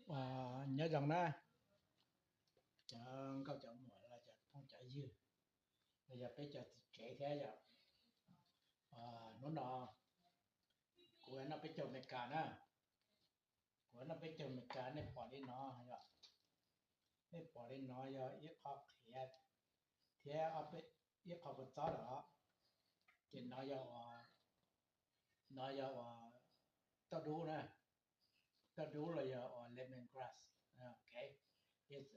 Nyob zoo na, cov nkauj cov muam los cov phooj cov ywg, los yog peb cov txiv tsev thiab yom. Hnub no kuv noj peb caug Amelikas na, kuv noj peb caug Amelikas, nej pom li no yog, nej pom li no yog ib qho qhiav thiab ib qho kua txob lawm os. Ces no yog, no yog uas tauj dub na, tauj dub los yog uas lemon grass, ok, it's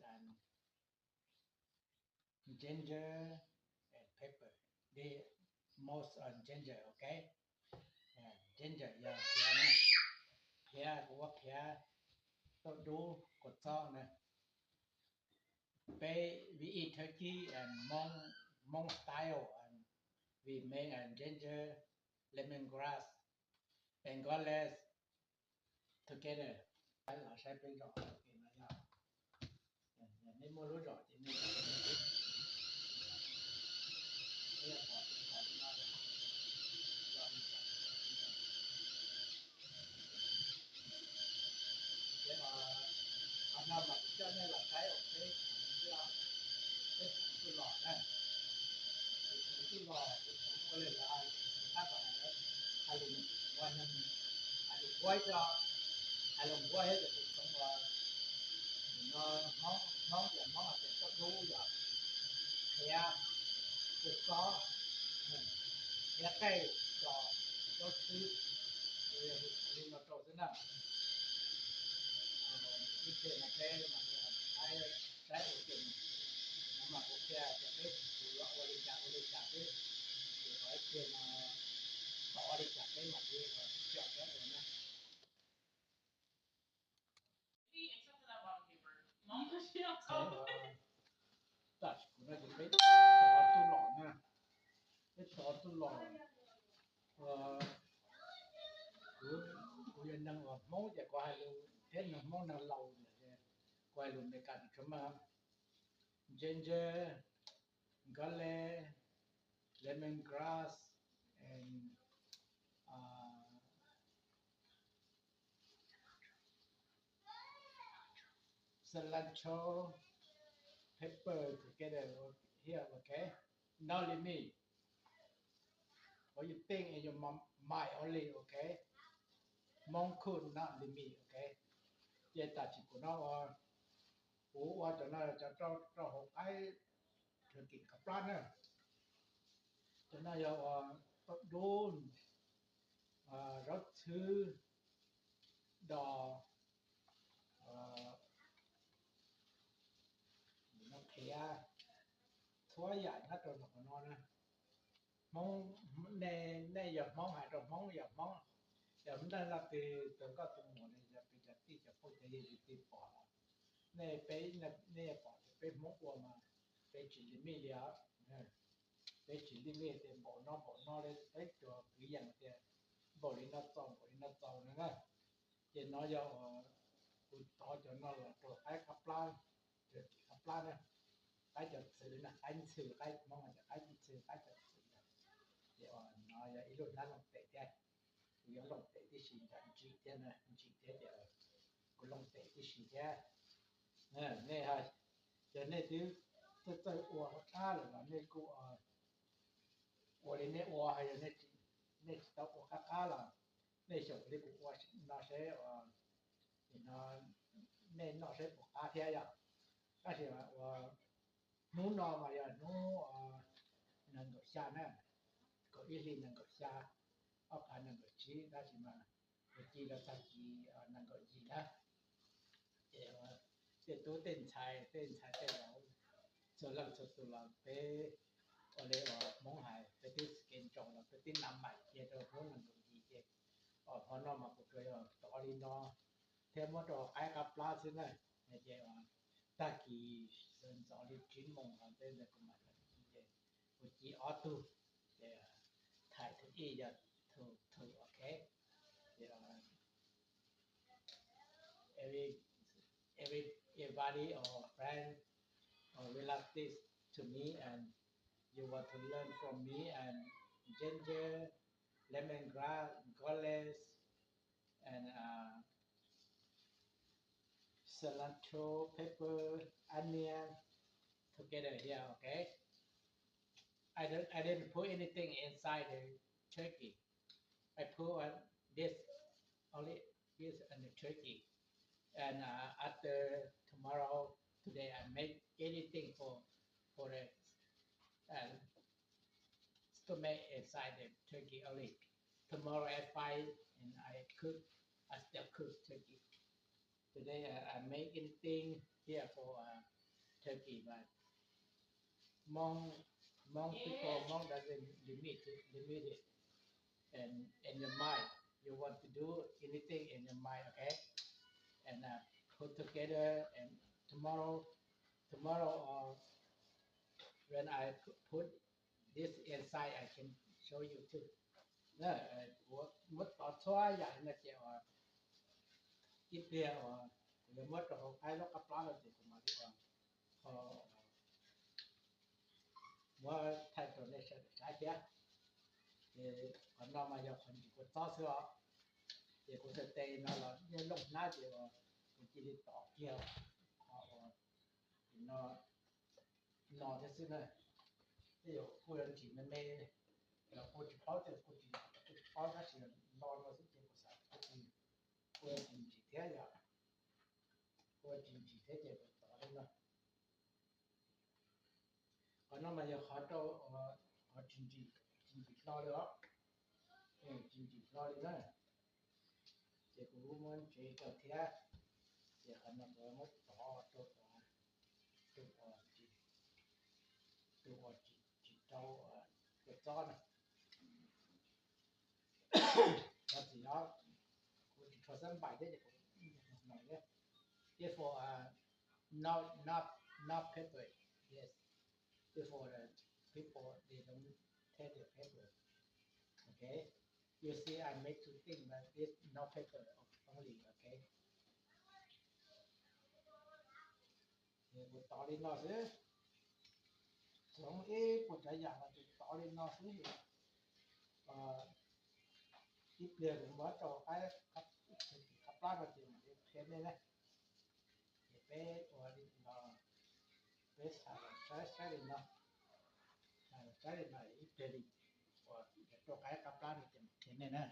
ginger and pepper, the most on ginger, ok. Ginger yog qhiav na, qhiav, kuv ua qhiav tauj dub kua txob na. Peb, we eat turkey and Hmong, Hmong style, and we make a ginger, lemon grass, Bengali together. Los saib peb zos no yog, yog nej muaj lub zos ces nej, nej pom, pom li no, qhov no mas kuv coj nej los saib os, peb, peb tseem tuaj los na, kuv tseem tuaj los, kuv tseem ua li lawv hais, kuv tab tom hais lus, hais lus Huab, hais lus Huab, hais lus Huab thiab ces kuv tseem ua, no, Hmoob, Hmoob ces Hmoob hais tias tauj dub yog qhiav, kua txob, qhiav qeej, tso, zaub txhwb, li no rau xwb na. Ib txhia no peb mam li saib, saib ua ke, no mas kuv qhia tias peb, kuv yuav ua li cas ua li cas xwb, ces ib txhia no tau ua li cas peb mam li ua coj peb ua na. Tam sim kuv no ces peb tov tuaj los na, peb tov tuaj los, kuv, kuv yog neeg uas Hmoob ces kuv hais lus thiab neeg Hmoob neeg laus lawm ces kuv hais lus Amelikas tsis tshua meej. Ginger, garlic, lemon grass, and cilantro, pepper together here, okay? Not limit. What you think in your mind only, okay? Hmoob cook, not limit, okay? Ces tam sim kuv no, kuv ua cov no cov rau hauv qaib rau tim qab plab na. Cov no yog uas tauj dub, zaub txhwb, dos, no qhiav, txhua yam nyob rau ntawm qhov no na. Hmoob, nej, nej yog Hmoob hais rau Hmoob yog Hmoob, yog Hmoob Nplog leej twg, tus nkauj tus muam ne, yog peb cov tij cov phooj cov ywg twg pom los, nej peb, nej pom tias peb Hmoob ua mas peb tsis limit li os. Peb tsis limit tias npaum no npaum no li, peb tsuas kwv yees tias npaum li no txaus npaum li no txaus no na. Ces no yog kuv tov cov no los rau qaib qab plab, rau tim qab plab na. Qaib cov txwv na, qaib ntxhw, qaib Hmoob tias qaib ntxhw, qaib cov txwv na. Ces no yog ib lub hnab looj tes thiab, kuv yuav looj tes tib si, ntsim thiab na, ntsim thiab ces kuv looj tes tib si thiab. Nej, yog nej twb txawj txawj ua qab qab lawm los nej kuj ua li nej ua, yog nej tsis tau ua qab qab los nej xyaum li kuv ua no seb, no nej noj seb puas qab thiab yom. Tab sis ua hnub no mas yog hnub nees nkaum xya na, kaum ib hlis nees nkaum xya, ob phav nees nkaum tsib, tab sis mas kuv ci los tag kis nees nkaum yim na. Ces tej tub tej ntxhais tej ntxhais tej laus, txhua leej txhua tus los peb ua li uas Hmoob hais, peb twb skin tsoos los peb twb na maim cia rau hnub nees nkaum yim ces hmo no mas kuv tsuas yog tov li no thiab muab rau qaib qab plab xwb na. Ces tag kis sawv ntxov li tsib moos los tej ntawd kuv mam los ci ces kuv ci ob tug, ces thaim thwv ib yog thwv, thwv, ok. Every, every, everybody or friend or relatives to me and you want to learn from me and ginger, lemongrass, garlic, and uh, cilantro, pepper, onion together here, okay? I don't, I didn't put anything inside the turkey. I put uh, this only this and the turkey. And uh, after tomorrow, today I make anything for for the uh, stomach inside the turkey only. Tomorrow at five and I cook, I still cook turkey. Today uh, I make anything here for uh, turkey, but Hmong, Hmong people, Hmong doesn't limit it, limit it. And in your mind, you want to do anything in your mind, okay? And uh, put together and tomorrow, tomorrow or when I pu- put this inside, I can show you too. Muab tov txhua yam no ces ib pliag uas kuv yuav muab rau hauv qaib lub qab plab no ces kuv mam li ua, muab thaij rau nej sawv daws saib thiab. Ces qhov no mas yog qhov ntsis kua txob xwb os. Ces kuv tes no los yeej looj hnab ces kuv cia li tov kiag qhov uas no no thiab xwb na. Tej zaum kuj yuav ntsim me me, los kuj tsis paub, tej kuj tsis, kuj tsis paub tab sis no no xwb ces kuv xav kuj tsis, kuj yuav ntsim ntsim thiab yom, kuj yuav ntsim ntsim thiab ces kuv tov li no. Qhov no mas yog qhov rau, qhov tsis ntsim, tsis ntsim hlo li os, tsis ntsim hlo li na. Ces kuv muab ntsev rau thiab, ces qhov no kuv muab tov rau, rau, rau tsis rau kua txob na. Cov txiv no kuv tsis tshua xab npais thiab ces kuv no thiab. Therefore, uh, not, not, not pepper. Yes. Therefore, the people, they don't take the pepper. Okay. You see, I make two things, but this no pepper only. Okay. Ces kuv tov li no xwb. Txhoov ib puas tsav yam no ces tov li no xwb. Ib pliag kuv muab rau qab, qab plab no ces mam li qhia nej na. Ces peb ua li no, peb xav los saib saib li no, xav los saib li no ib pliag li uas rau qab qab plab no ces mam qhia nej na.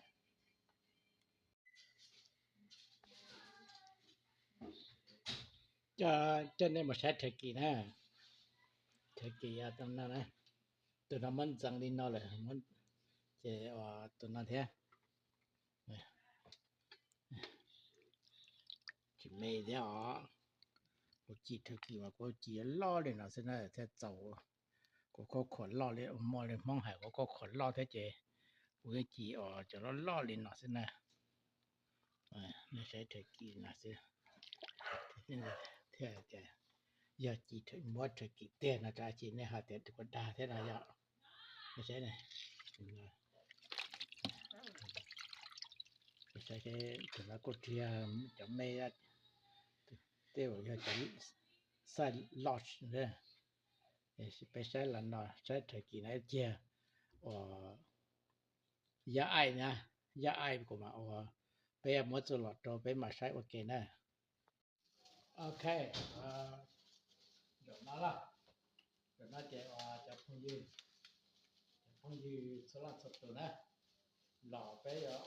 Coj, coj nej mus saib turkey na. Turkey yog tus no na. Tus no muab ntxeev li no lawm, ces tus no thiab. Tsis me thiab os. Kuv ci turkey mas kuv ci loj li no xwb na thiaj txaus. Kuv khuam khuam loj li, muaj li Hmoob hais kuv khuam khuam loj thiab ces kuv yeej ci os cov loj loj li no xwb na. Nej saib turkey no xwb. Thiaj yog ci muab turkey tiag no tab sis nej hais tias tus kuv dag thiab no yog. Nej saib ne, saib seb tus no kuj tsis yog cov me, tej zaum yog cov size large. Peb saib los no, saib turkey no ib pliag uas yog aim na, yog aim kuv mam ua, peb muab txuj lom rau peb mam saib ua ke na. Ok, zaum no, zaum no ces cov phooj ywg, cov phooj ywg txhua leej txhua tus na, los peb yuav,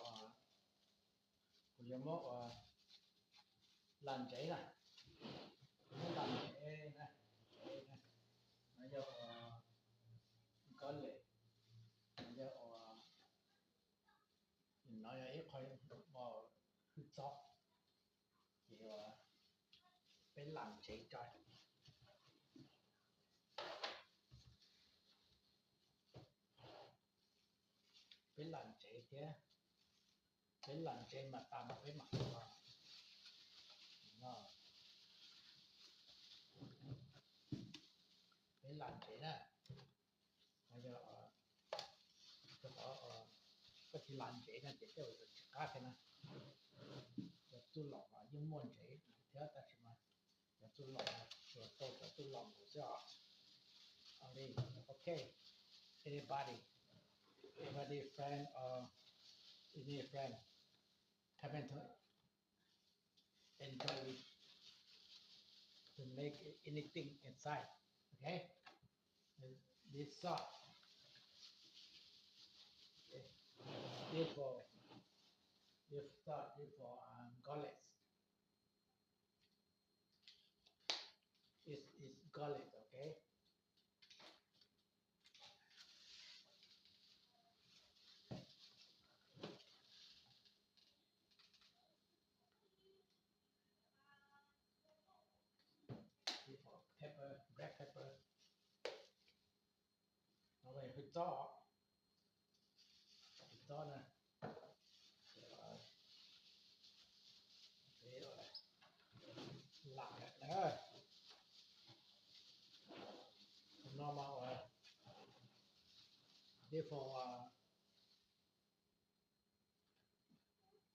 kuv yuav muab ua lam ntsev na, kuv muab lam ntsev na, no yog ua garlic, no yog ua, no yog ib qho hwj txob, ces peb lam ntsev tso. Peb lam ntsev thiab, peb lam ntsev mas tas mas peb mam ua no. Peb lam ntsev na, yog rau qhov koj tsis lam ntsev no ces tej zaum yuav tsis qab thiab na. Cov txuj lom mas yeej muaj ntsev thiab tab sis mas cov txuj lom tsuas tau cov txuj lom nkaus xwb os. Ok, anybody, anybody friend or any friend comment to enjoy with to make anything inside. Okay? This sauce. Okay. This for, this sauce is for um, garlic. It's, it's garlic, okay? Pepper, black pepper. Hwj txob, hwj txob na, lam na, no mas ua, this for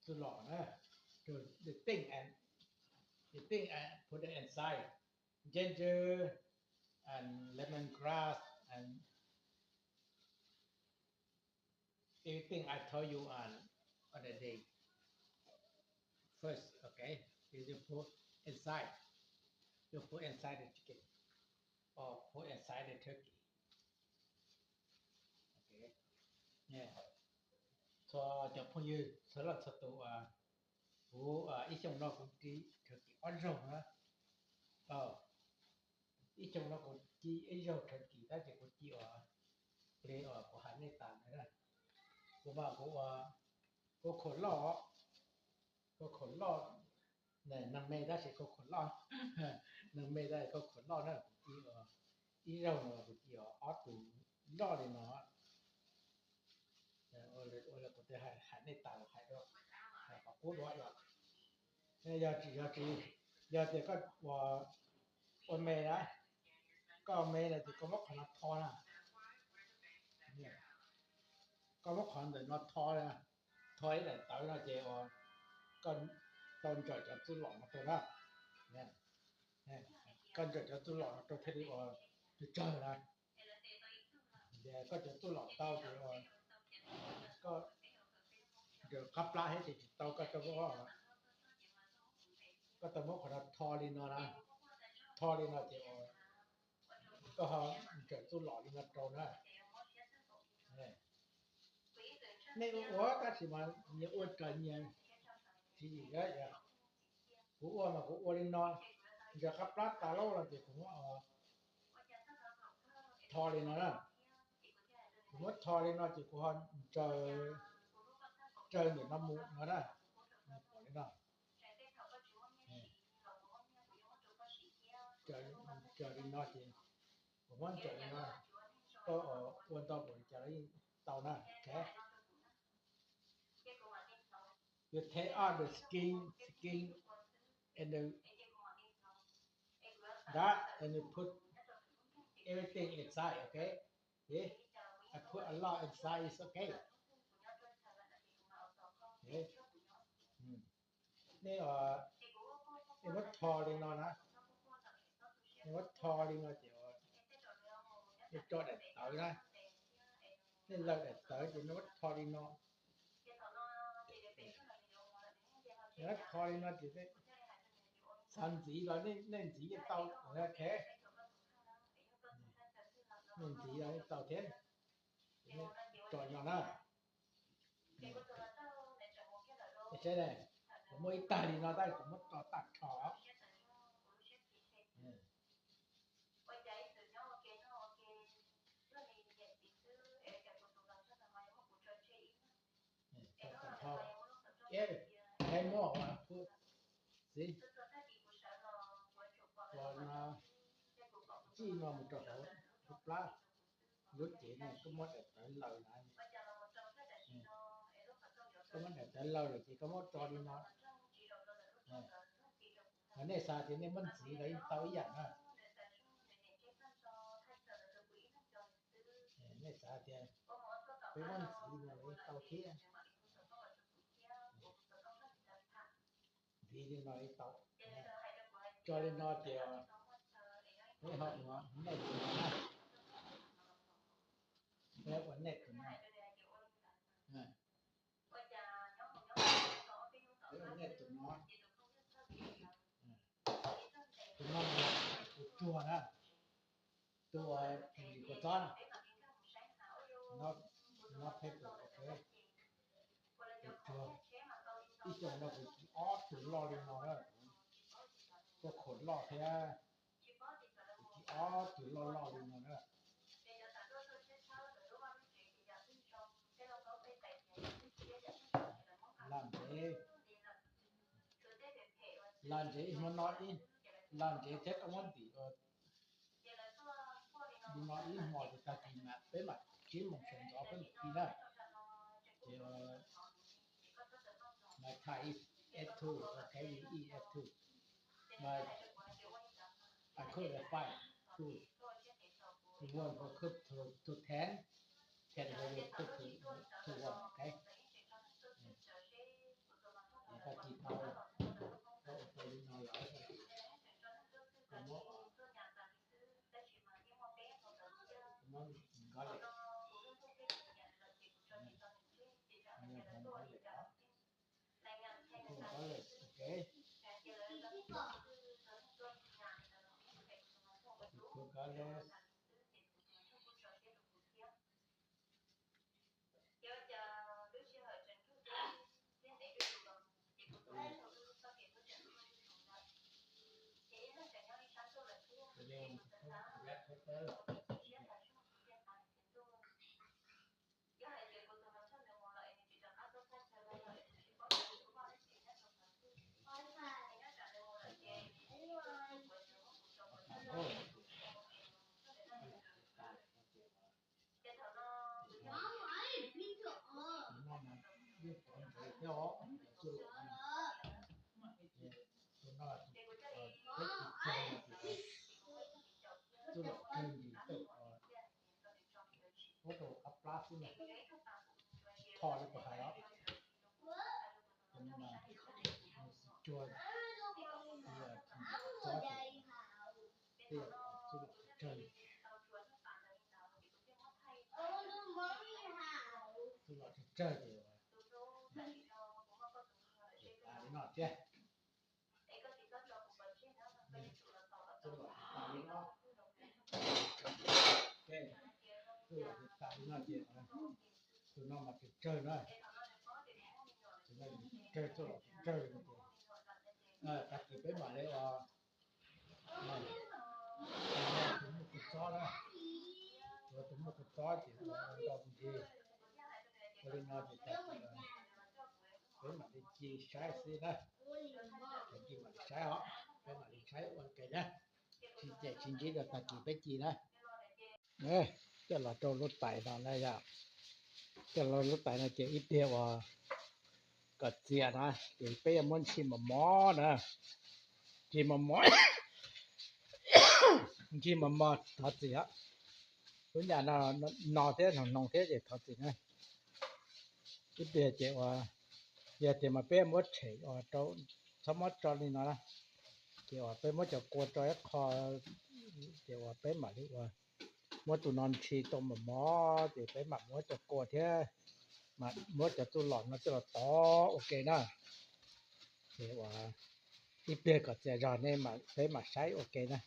txuj lom na, the thing and, the thing and put it inside, ginger and lemongrass and everything I told you on, on the day first, okay? You just put inside. You put inside the chicken or put inside the turkey. Okay. Txhua cov phooj ywg txhua leej txhua tus, kuv ib xyoos no kuv ci turkey ob zaug na. Ib xyoos no kuv ci ib zaug turkey tab sis kuv ci ua, li uas kuv hais nej tas ntawd na. Kuv mas kuv ua, kuv khaum loj, kuv khaum loj, neeg me tab sis kuv khaum loj, neeg me tab sis kuv khaum loj na, kuv ci ua, ib zaug no kuv ci ua ob tug loj li no. Ua li kuv twb hais nej tas hais rau, hais qhov qub duav yom. Yog tsis, yog tsis, yog tias koj ua, ua me na, koj ua me na ces koj muab qhov no tho na, koj muab qhov ntawm no tho, tho ib daim tawv no ces ua, koj tau ntsawm cov txuj lom no rau na, koj ntsawm cov txuj lom no rau thiaj li ua tsawg na. Ces koj cov txuj lom tau ces ua, koj ntsawm qab plab thiab ces tsis tau, koj tau, koj tau muab qhov no tho li no na, tho li no ces ua, koj ho ntsawm txuj lom li no rau na. Nej ua ua tab sis mas nyias ua raws nyias tswv yim. Kuv ua mas kuv ua li no, ntsawm qab plab tas lawm no ces kuv muab tho li no na, kuv muab tho li no ces kuv ho ntsawg ntawm no mus no na, pom li no, ntsawg li no ces kuv muab ntsawg li no, koj ua ntau npaum li cas los yeej tau na. You take out the skin, skin and the that and you put everything inside, okay? See? I put a lot inside, it's okay. Okay? Nej, nej muab tho li no na, nej muab tho li no ces nej tso daim tawv na, nej lawm daim tawv ces nej muab tho li no. Yog tho li no ces xav ntxiv los nej ntxiv yeej tau, okay? Nej ntxiv los yeej tau thiab. Tso no na. Saib ne, kuv muab ib tag li no tab kuv muab tso tag nrho. Tso tag nrho. Eb, thaib muab ua phuj, xib, ua no, txij no mus rau hauv lub plab, lub cev no koj muab daim tawv lawm na. Koj muab daim tawv lawm lawm ces koj muab tso li no. Ho nej xav tias nej muab ntxiv los yeej tau ib yam na. Nej xav tias peb muab ntxiv no los yeej tau thiab. Ntxiv li no yeej tau. Tso li no ces peb ho ua nej tus no na. Peb ua nej tus no. Peb ua nej tus no. Tus no tsuag na, tus ntsim kua txob na, no pepper, ok, tus tsuag. Ib xyoos no kuv ci ob tug loj li no na, tuaj khaum loj thiab, kuv ci ob tug loj loj li no na. Laj ntsev, laj ntsev ib hmo no, laj ntsev thiab koj muab ntim ua li no ib hmos ces tag kis mas peb mam tsib moos sawv ntxov peb mam ci na. Ces my time is at two, okay, we eat at two. My, I cook at five, two, one, I cook to, to ten, ten, we will cook to, to one, okay? Tag kis tau, tau li no lawm, koj muab, koj muab garlic, garlic os, garlic, ok, garlic. Txuj lom kawg nkaus, ua rau qab plab xwb na, tsis tho li kuv hais os. Tsuag, tsuag, tsuag, tsuag, tsuag los tsawg tsawg ces tas li no thiab. Tsuag los tas li no ces, tus no mas tsawg tsawg na, tus no tsawg, tsuag los tsawg tsawg li no ces, tag kis peb mam li ua tus muaj kua txob na, ua tus muaj kua txob ces ua nrau ntsis, ua li no ces tag kis peb mam li ci saib xwb na, tag kis mam li saib os, peb mam li saib ua ke na, tsis ces tsis ntsib rau tag kis peb ci na. Coj los rau lub tais no na yom, coj los lub tais no ces ib pliag uas kom txias na ces peb yuav muab ntshis mos mos na, ntshis mos mos, ntshis mos mos thov txim os. Lub nyam no no thiab, hnoos hnoos thiab ces thov txim na. Ib pliag ces uas yog tias mas peb muab tshem uas rau, txhob muab tso li no na, ces uas peb muab cov kua rau ib qho, ces uas peb mam li uas muab tus no ntshis tau mos mos ces peb mam muab cov kua thiab, mam muab cov txuj lom no coj los tov ua ke na. Ces uas ib pliag kom txias zog ne peb mam saib ua ke na.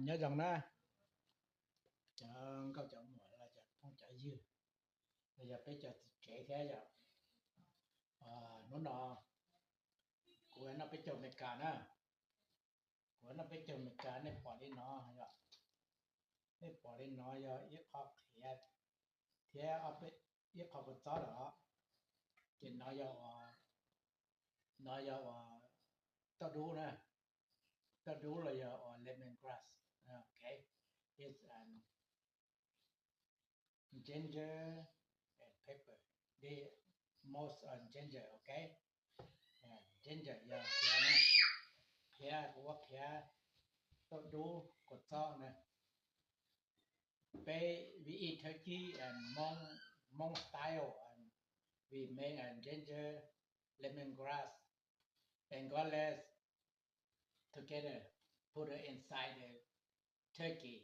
Nyob zoo na cov nkauj cov muam los cov phooj cov ywg, los yog peb cov txiv tsev thiab yom. Hnub no kuv noj peb caug Amelikas na, kuv noj peb caug Amelikas, nej pom li no yog, nej pom li no yog ib qho qhiav thiab ib qho kua txob los, ces no yog, no yog uas tauj dub na, tauj dub los yog uas lemon grass, ok, it's an ginger and pepper, the most on ginger, ok. Ginger yog qhiav na, qhiav, kuv ua qhiav, tauj dub, kua txob na. Peb, we eat turkey and Hmong, Hmong style, and we make a ginger, lemongrass, Bengalese together, put it inside the turkey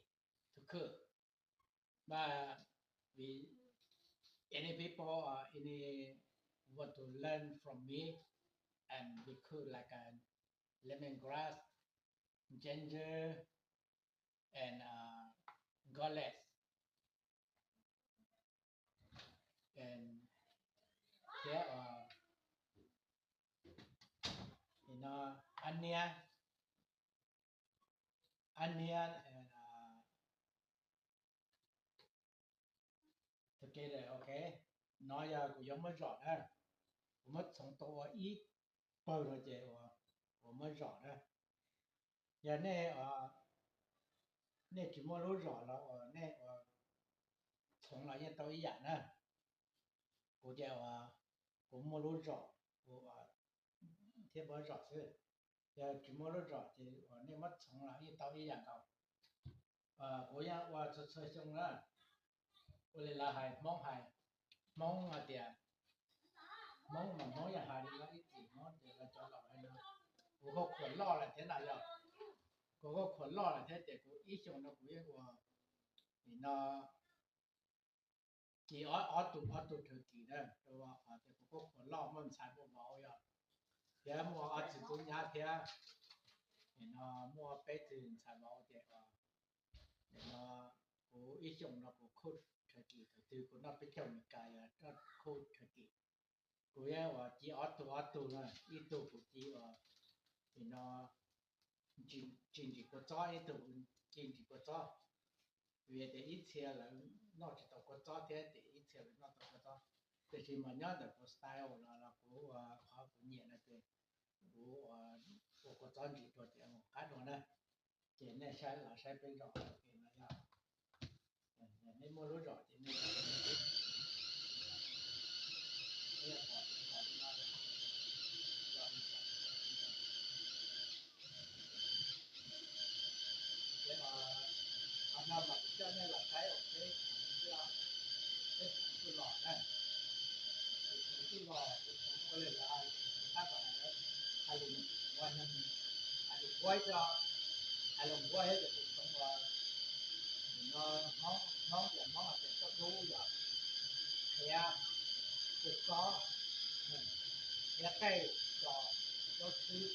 to cook. But we, any people or any want to learn from me, and we cook like a lemongrass, ginger and garlic, thiab onion, onion, ok. No yog kuv yuav muab zom na, kuv muab txhoov tau ua ib pawg no ces kuv muab zom na. Yog nej, nej tsis muaj lub zom los uas nej ua txhoov los yeej tau ib yam na. Kuv ces uas kuv muaj lub zom, kuv thiab muab zom xwb. Yog tsis muaj lub zom ces uas nej muab txhoov los yeej tau ib yam nkaus. Kuv yeej ua txhua txhua xyoo na. Ua li lawv hais Hmoob hais, Hmoob hais tias, Hmoob mas Hmoob yeej hais li no, ib txwm Hmoob ces lawv cov laus hais no, kuv kuj khuam loj lawm thiab na yog, kuv kuj khuam loj lawm thiab ces kuv ib xyoos no kuv yeej ua nim no ci ob tug ob tug turkey na, rau qhov tias kuv kuj khuam loj muaj ntxhais muaj vauv yog, thiab muaj ob txiv tub nyab thiab, nim no muaj peb tug ntxhais vauv ces nim no kuv ib xyoos no kuv cook turkey, thaum twg kuv noj peb caug Meskas yog cook turkey. Kuv yeej ua ci ob tug ob tug na, ib tug kuv ci ua nim no tsis ntsim kua txob, ib tug kuv ci ntsim kua txob. Vim tias ib txhia lawv noj tsis tau kua txob thiab ces ib txhia lawv noj tau kua txob. Tiam sis mas nyob ntawm kuv style no los kuv ua qhov kuv nyiam no ces kuv ua kua txob ntsim dua ces mus qab dua na. Ces nej saib los saib peb zom no yog, nej muaj lub zom ces nej, nej pom li no, ces qhov no mas kuv coj nej los saib ua peb, peb txhoov tuj los na. Kuv txhoov tuj los, kuv txhoov ua li lawv hais, kuv tab tom hais lus, hais lus nquab, hais lus nquab thiab ces kuv txhoov ua no, Hmoob, Hmoob yog Hmoob hais tias txob dub yog qhiav, kua txob, qhiav qaij, txos, zaub txhwb,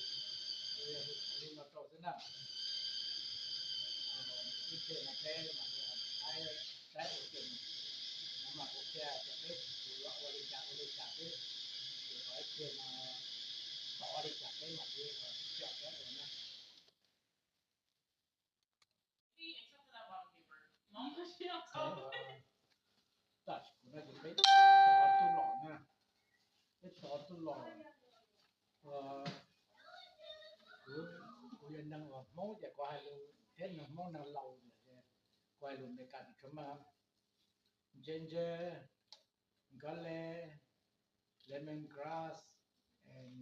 li no rau xwb na. Ib txhia no peb mam li saib, saib ua ke, no mas kuv qhia tias peb yuav ua li cas ua li cas xwb, ces qhov ib txhia no tov li cas peb mam li coj peb ua na. Tam sim kuv no ces peb tov tuj los na, peb tov tuj los. Kuv, kuv yog neeg uas Hmoob ces kuv hais lus thiab neeg Hmoob neeg laus, kuv hais lus Meskas tsis tshua meej. Ginger, garlic, lemon grass, and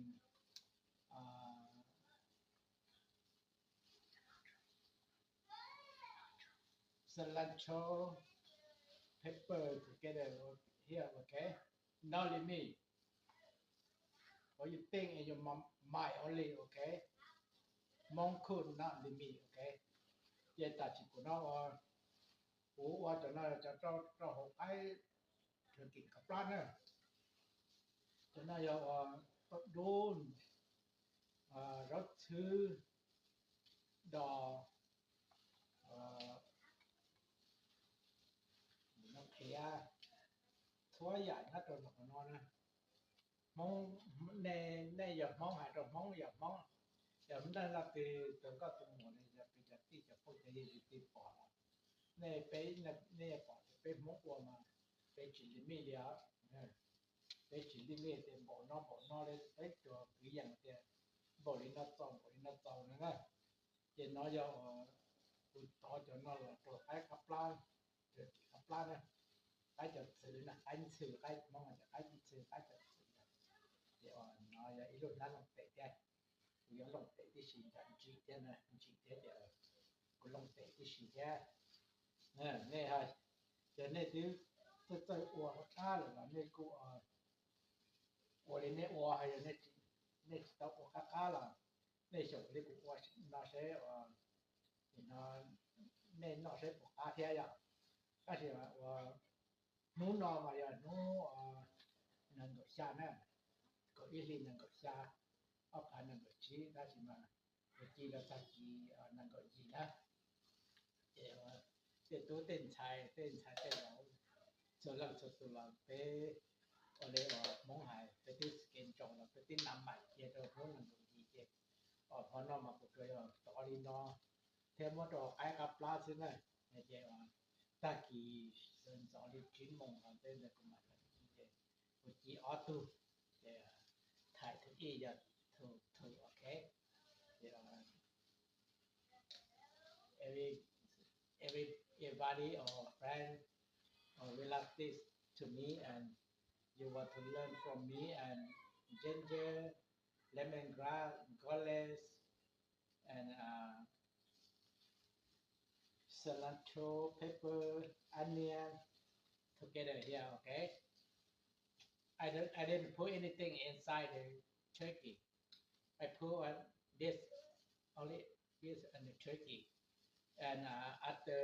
cilantro, pepper together here, okay? Not limit. What you think in your mind only, okay? Hmoob cook, not limit, okay? Ces tam sim kuv no ua, kuv ua cov no cov rau hauv qaib turkey qab plab na. Cov no yog ua tauj dub, zaub txhwb, dos, qhiav, txhua yam nyob rau ntawm qhov no na. Hmoob, nej, nej yog Hmoob hais rau Hmoob yog Hmoob, yog Hmoob Nplog twg tus nkauj tus muam los yog peb cov tij cov phooj cov ywg twg pom los, nej peb, nej pom tias peb Hmoob ua mas peb tsis limit li os. Peb tsis limit tias npaum no npaum no li, peb tsuas kwv yees tias npaum li no txaus npaum li no txaus no na. Ces no yog kuv tov cov no los rau qaib qab plab, qab plab na, qaib cov txwv na, qaib ntxhw, qaib Hmoob tias qaib ntxhw, qaib cov txwv na. Ces no yog ib lub hnab looj pem thiab, kuv yuav looj pem tib si, ntsim thiab na, ntsim thiab ces kuv looj pem tib si thiab. Nej, ces nej twb txawj txawj ua qab lawm los nej kuj ua li nej ua, yog nej tsis tau ua qab qab los nej xyaum li kuv ua no seb, no nej noj seb puas qab thiab yom. Tab sis ua hnub no mas yog hnub nees nkaum xya na, kaum ib hlis nees nkaum xya, ob phav nees nkaum tsib, tab sis mas kuv ci rau tag kis nees nkaum yim na. Ces tej tub tej ntxhais tej ntxhais tej laus txhua leej txhua tus los peb ua li uas Hmoob hais peb twb skeem ntsoov los peb twb nam maim kiag rau hnub nees nkaum yim ces hmo no mas kuv tsuas yog tov li no thiab muab rau qaib qab plab xwb na. Ces tag kis sawv ntxov li tsib moos no tej ntawd kuv mam li ci ces kuv ci ob tug ces thaim thib ib yog thum thum ok. Every, every, everybody or friend or relatives to me and you want to learn from me and ginger, lemongrass, garlic, and uh, cilantro, pepper, onion together here, okay? I don't, I didn't put anything inside the turkey. I put uh, this only this and the turkey. And uh, after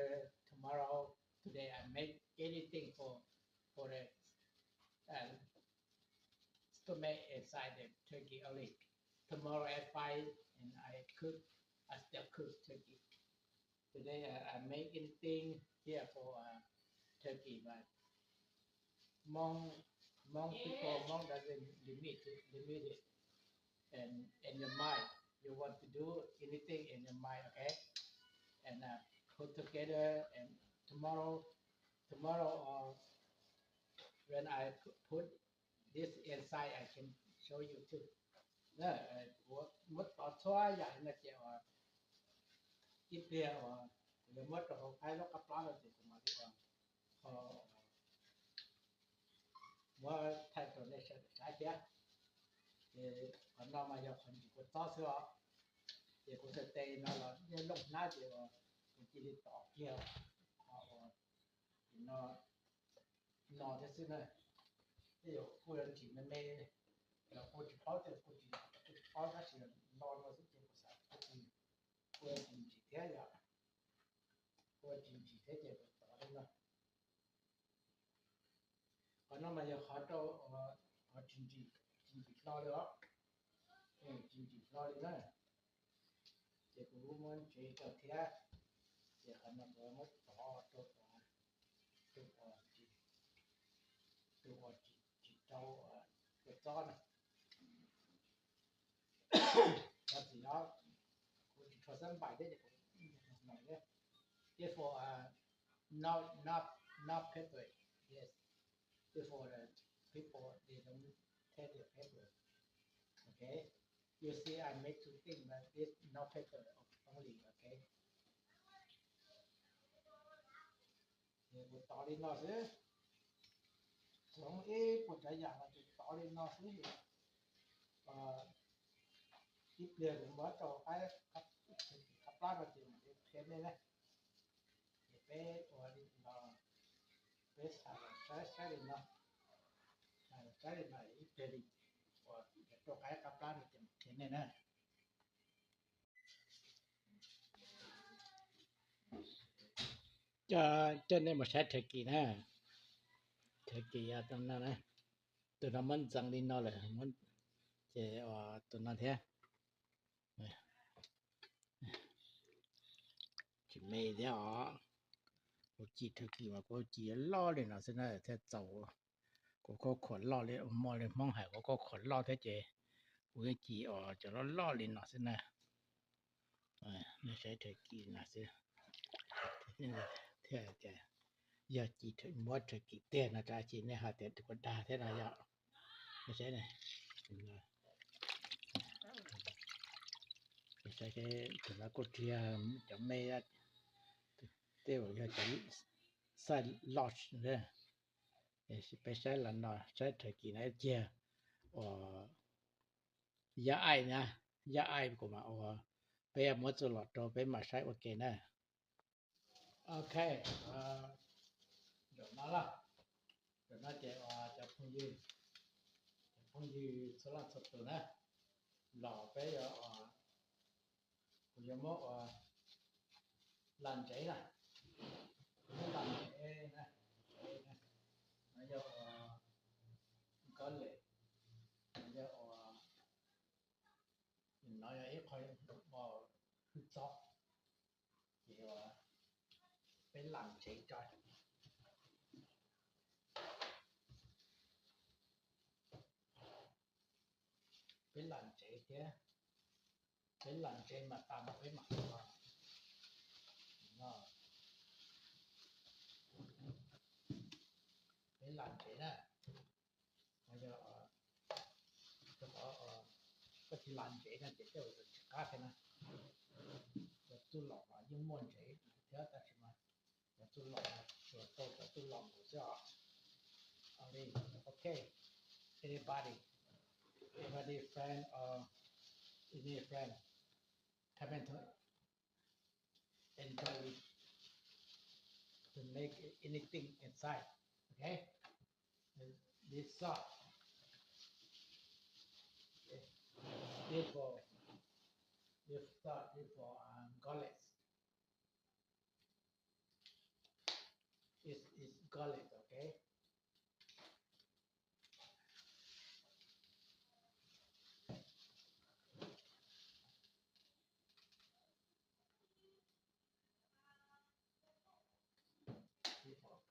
tomorrow, today I make anything for for the uh, stomach inside the turkey only. Tomorrow at five and I cook, I still cook turkey. Today uh, I make anything here for uh, turkey, but Hmong, Hmong people, Hmong doesn't limit it, limit it. And in your mind, you want to do anything in your mind, okay? And uh, put together and tomorrow, tomorrow uh, when I pu- put this inside, I can show you too. Muab tov txhua yam no ces ib pliag uas kuv yuav muab rau hauv qaib lub qab plab no ces kuv mam li muab thaij rau nej sawv daws saib thiab. Ces qhov no mas yog qhov ntsis kua txob xwb os. Ces kuv tes tes no los yeej looj hnab ces kuv cia li tov kiag qhov uas no no thiab xwb na. Tej zaum kuj yuav ntsim me me los kuj tsis paub, tej kuj tsis, kuj tsis paub tab sis no no xwb ces kuv xav kuj tsis, kuj yuav ntsim ntsim thiab yom. Kuj yuav ntsim ntsim thiab ces kuv tov li no. Qhov no mas yog qhov rau, qhov tsis ntsim, tsis ntsim hlo li os. Tsis ntsim hlo li na. Ces kuv muab ntsev rau thiab. Ces qhov no kuv muab tov rau tus uas tsis, tus uas tsis, tsis rau kua txob na. Qhov tsis no kuv tsis tshua xab npais thiab ces kuv no thiab. Therefore, uh, not, not, not pepper. Yes. Therefore, the people they don't take the pepper. Okay. You see, I make two things, but this no pepper only. Okay. Ces kuv tov li no xwb. Txhoov ib puas tsav yam los ces tov li no xwb. Ib pliag kuv muab rau qaib, qab plab no ces mam li qhia nej na. Ces peb ua li no, peb xav los saib saib li no, xav los saib li no ib pliag li uas rau qaib qab plab no ces mam qhia nej na. Coj, coj nej mus saib turkey na. Turkey yog tus no na, tus no muab ntxeev li no lawm, ces tus no thiab. Tsis me thiab os. Kuv ci turkey mas kuv ci loj li no xwb na thiaj txaus. Kuv khuab khuam loj li, muaj li Hmoob hais kuv khuab khuam loj thiab ces kuv yeej ci os cov loj loj li no xwb na. Nej saib turkey no xwb. Thiab ces yog ci muab turkey tiag no tab sis nej hais tias tus kuv dag thiab no yog, nej saib ne. Saib tus no kuj tsis yog cov me, tej zaum yog cov size large. Peb saib los no, saib turkey no ib pliag uas yog aim na, yog aim kuv mam ua, peb yuav muab txuj lom rau peb mam saib ua ke na. Ok, zaum no, zaum no ces cov phooj ywg, cov phooj ywg txhua leej txhua tus na, los peb yuav, kuv yuav muab ua lam ntsev na, kuv muab lam ntsev na, no yog ua garlic, no yog ua, no yog ib qho, hwj txob. Ces peb lam ntsev tso, peb lam ntsev thiab, peb lam ntsev mas tas mas peb mam ua no. Peb lam ntsev na, yog, rau qhov koj tsis lam ntsev no ces tej zaum tsis qab thiab na. Cov txuj lom mas yeej muaj ntsev thiab tab sis mas cov txuj lom no tsuas tau cov txuj lom nkaus xwb os. Only, okay, anybody, anybody friend or any friend comment to enjoy it, to make anything inside. Okay? This sauce, okay, this for, this sauce is for um, garlic. It's, it's garlic, okay?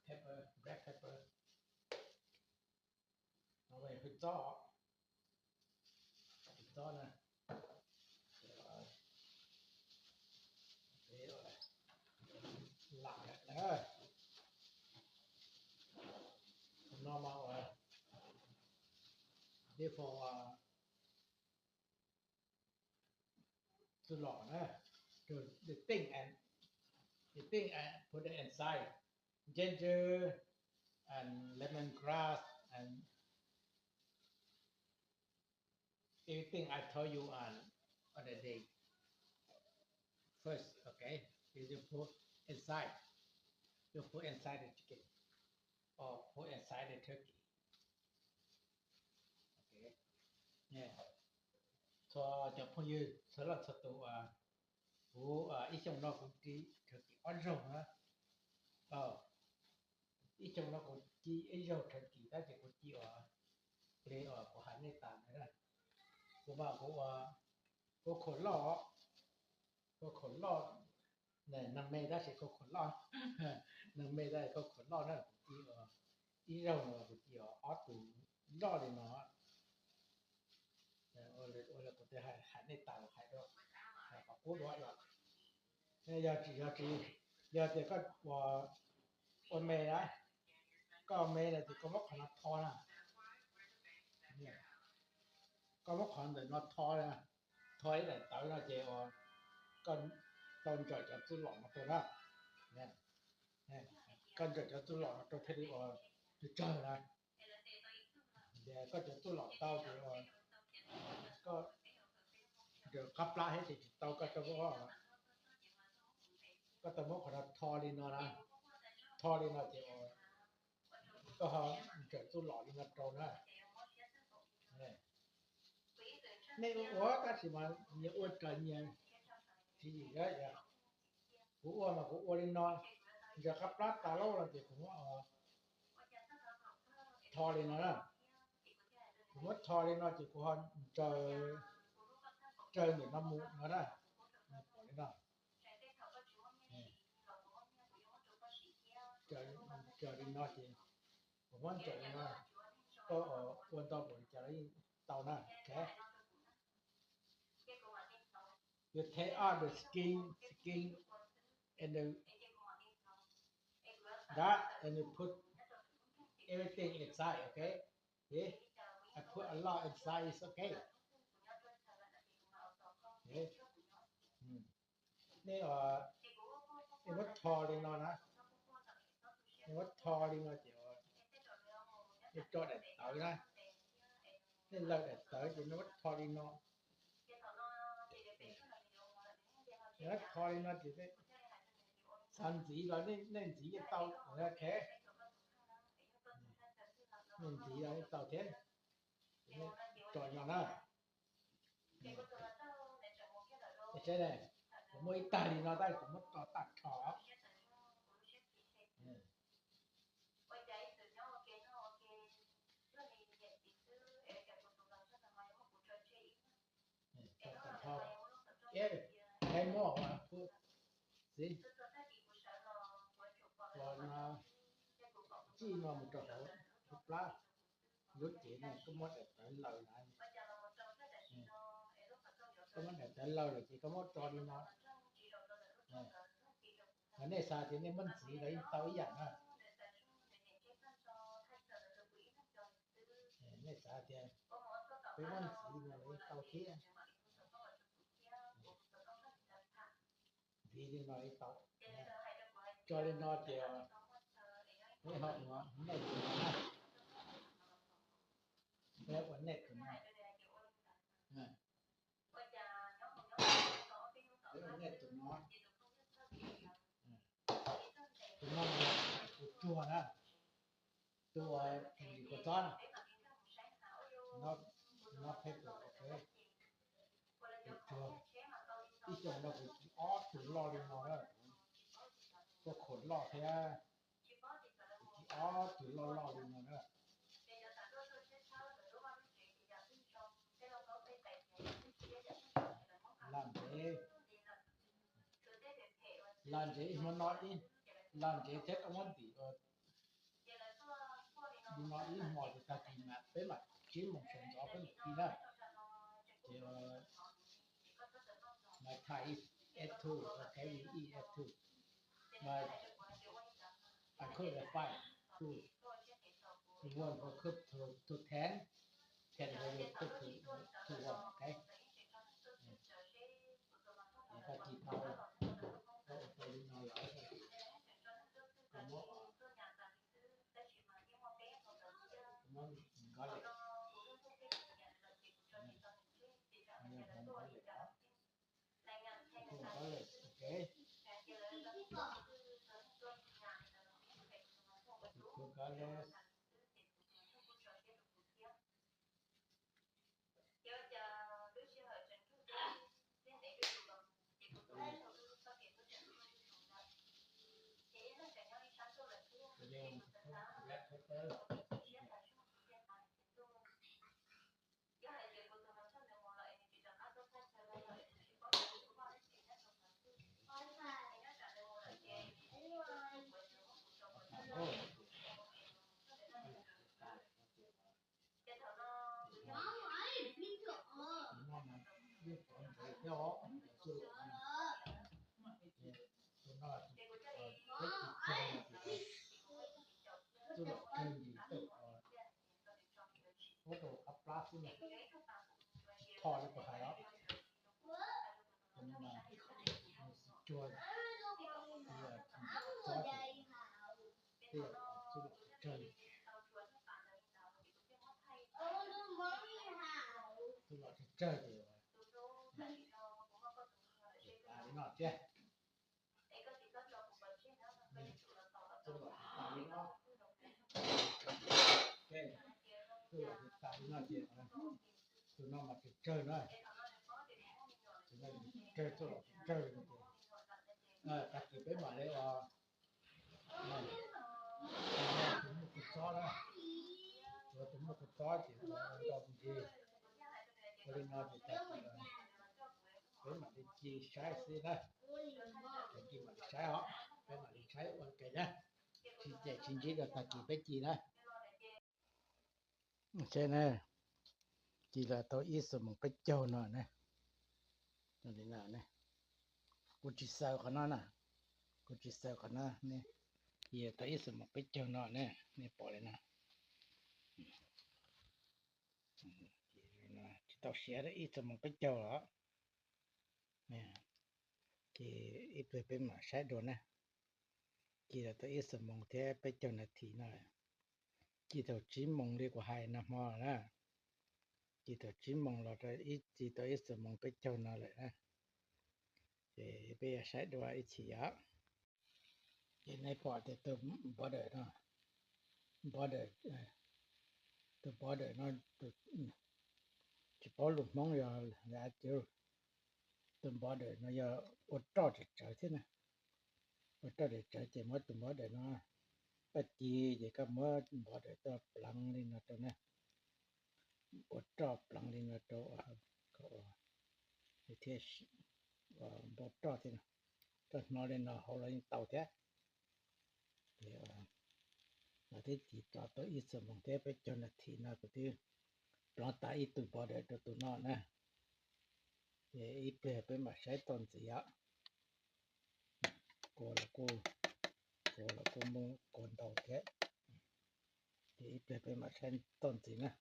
Pepper, black pepper. Hwj txob, hwj txob na. Lam na, no mas ua, this for txuj lom na, to the thing and the thing and put it inside ginger and lemongrass and everything I told you on on the day first, okay? You just put inside, you put inside the chicken or put inside the turkey. Txhua cov phooj ywg txhua leej txhua tus, kuv ib xyoos no kuv ci turkey ob zaug na. Ib xyoos no kuv ci ib zaug turkey tab sis kuv ci ua, li uas kuv hais nej tas na, kuv mas kuv ua, kuv khuam loj, kuv khuam loj, neeg me tab sis kuv khuam loj, neeg me tab sis kuv khuam loj na, kuv ci ua ib zaug no kuv ci ua ob tug loj li no. Ua li kuv hais nej tas hais rau, kom qub dua yom. Yog tsis, yog tsis, yog tias koj ua, ua me na, koj ua me na ces koj muab qhov no tho na, koj muab qhov ntawm no tho na, tho ib daim tawv no ces koj tau ntsawm cov txuj lom no rau na. Koj ntsawm cov txuj lom no rau thiaj li ua tsawg na. Ces koj cov txuj lom tau ces koj ntsawm qab plab thiab ces tsis tau, koj tau, koj tau muab qhov no tho li no na, tho li no ces koj ho ntsawm txuj lom li no rau na. Nej ua tab sis mas nyias ua raws nyias tswv yim. Kuv ua mas kuv ua li no, ntsawm qab plab tas lawm no ces kuv muab tho li no na. Kuv muab tho li no ces kuv ho ntsawg ntawm no mus no na. Pom li no, ntsawg li no ces kuv muab ntsawg li no, koj ua ntau npaum li cas los yeej tau na. You take out the skin, skin and the, that and you put everything inside, okay? See? I put a lot inside, it's okay. Okay? Nej, nej muab tho li no na, nej muab tho li no ces nej tso daim tawv na, nej lawm daim tawv ces nej muab tho li no. Yog tho li no ces xav ntxiv los nej ntxiv yeej tau, okay? Nej ntxiv los yeej tau thiab. Tso no na. Saib ne, kuv muaj ib tag li no tab kuv muab tso tag nrho. Tso tag nrho. Muab, txiv, txij no mus rau hauv lub plab, lub cev no koj muab daim tawv laws na, koj muab daim tawv laws lawm ces koj muab tso li no. Mas nej xav tias nej muab ntxiv los yeej tau ib yam na. Nej xav tias peb muab ntxiv no los yeej tau thiab. Ntxiv li no yeej tau. Tso li no ces peb ho ua nej tus no na, peb ua nej tus no, peb ua nej tus no. Tus no tus tsuag na, tus uas kua txob na, no peb tus, tus tsuag. Ib xyoos no kuv ci ob tug loj li no na, kuj khuam loj thiab, kuv ci ob tug loj loj li no na. Laj ntsev, laj ntsev ib hmo no, laj ntsev thiab koj muab ntim li no ib hmos ces tag kis mas peb mam tsib moos sawv ntxov peb mam ci na. Ces my time is at two, okay, we eat at two. But I cook at five, two, one for cook to, to ten, ten for you cook to, to one, okay? Tag kis tau, tau li no lawm, koj muab, koj muab nkov lem, nkov lem os. Nkov lem, okay. Nkov lem. Ub rau qab plab xwb na, tho li kuv hais os. Tus no mas nws tsis cuag, tsis yog txob ces tej zaum tsuj lom tsawg li. Tsuj lom tsawg tsawg ces tas li no thiab. Tsuj lom tas li no. Tsuj lom tas li no ces tus no mas tsawg tsawg na. Tus no tsawg, tsuj lom tsawg tsawg no ces tag kis peb mam li ua tus muaj kua txob na. Ua tus muaj kua txob ces ua ntau tus ntsis. Ua li no ces tag kis peb mam li ci saib xwb na. Tag kis mam li saib os, peb mam li saib ua ke na. Tsis ces tsis ntsib rau tag kis peb ci na. Saib na, ci los tau ib xuab moos peb caug no na. Li no ne, kuv tsis xaws qhov no na, kuv tsis xaws qhov no ne. Ci tau ib xuab moos peb caug no ne, nej pom li no. Tsis tau siav ib xuab moos peb caug los. Ces ib pliag peb mam saib dua na. Ci los tau ib xuab moos thiab peb caug nas this no. Ci thaum tsib moos li kuv hais nag hmo na. Ci thaum tsib moos los rau ib, ci tau ib xuab moos peb caug no lawm na. Ces peb yuav saib dua ib chim os. Ces nej pom tias tus border no, border, tus border no, tsis paub lus Hmoob yog li cas, tus border no yog ua roj tsawv tsawv thiab na. Ua roj tsawv tsawv ces muab tus border no, koj ci ces koj muab border tuaj pleev li no rau na. Ua roj pleev li no rau, thiaj npau roj thiab, koj hnov li no hauv los yeej tau thiab. Ces los twb cim tso tau ib xuab moos thiab peb caug nas this no kuv twb plov tas ib tug border rau tus no na. Ces ib pliag peb mam saib txuj ntxiv os. Kua los kuj, kua los kuj muab kua ntau thiab. Ces ib pliag peb mam saib txuj ntxiv na.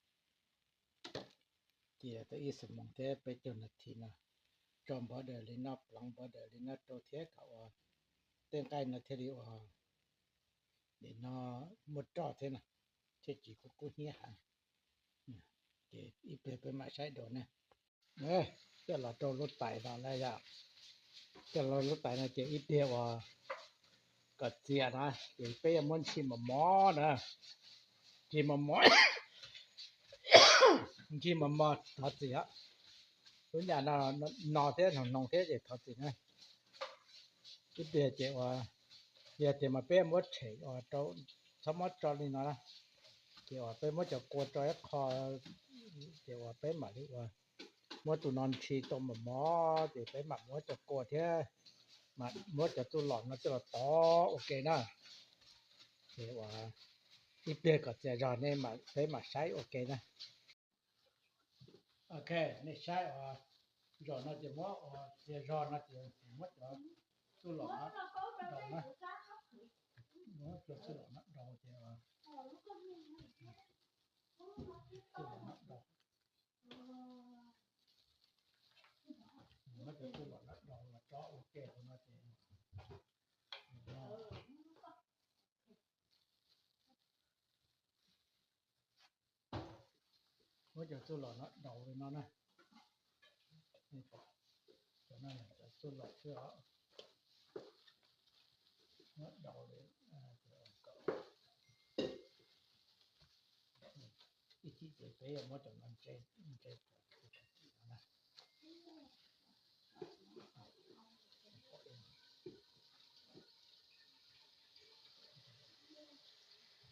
Ces tau ib xuab moos thiab peb caug nas this no, tso border li no, pleev border li no rau thiab kom uas tej nqaij no thiaj li uas nim no muaj roj thiab na, thiaj tsis kub kub hnyiab heev. Ces ib pliag peb mam saib dua na. Coj los rau lub tais no na yom. Coj los lub tais no ces ib pliag uas kom txias no ces peb yuav muab ntshis mos mos na. Ntshis mos mos, ntshis mos mos thov txim os. Lub nyam no, no thiab, hnoos hnoos thiab ces thov txim na. Ib pliag ces uas, yog tias mas peb muab tshem uas rau, txhob muab tso li no na. Ces uas peb muab cov kua tso ib qho, ces uas peb mam li uas muab tus no ntshis tau mos mos ces peb mam muab cov kua thiab, mam muab cov txuj lom no coj los tov ua ke na. Ces uas ib pliag kom txias zog ne peb mam saib ua ke na. Ok, nej saib uas zaum no ces muab uas txias zog no ces muab cov txuj lom no daus na. Muab cov txuj lom no daus ces, txuj lom no daus, muab cov txuj lom no daus los tso ua ke hauv no ces muab cov txuj lom no daus li no na. Cov no yog cov txuj lom xwb os. Muab daus li, ib chim ces peb yuav muab cov no ntse, ntse no na.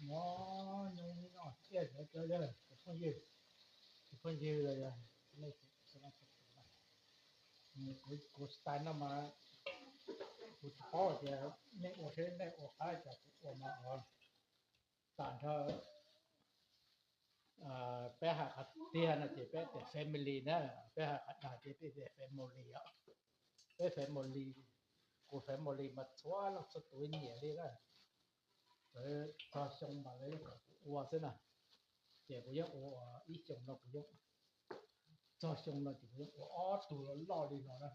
Nyob nyob no tiaj cov cov yog cov phooj ywg, cov phooj ywg, kuv style no mas kuv tsis paub tias nej ua seb nej ua qab, cas kuv ua mas ua tag nrho. Peb hais qhov tiag no ces peb tias family na, peb hais qhov dag ces peb tias family os. Peb family, kuv family mas txhua leej txhua tus nyiam li na. Lawv txog xyoo mas lawv yeej kom kuv ua xwb na. Ces kuv yeej ua, ib xyoo no kuv yeej, txog xyoo no ces kuv yeej ua ob tug loj loj li no na.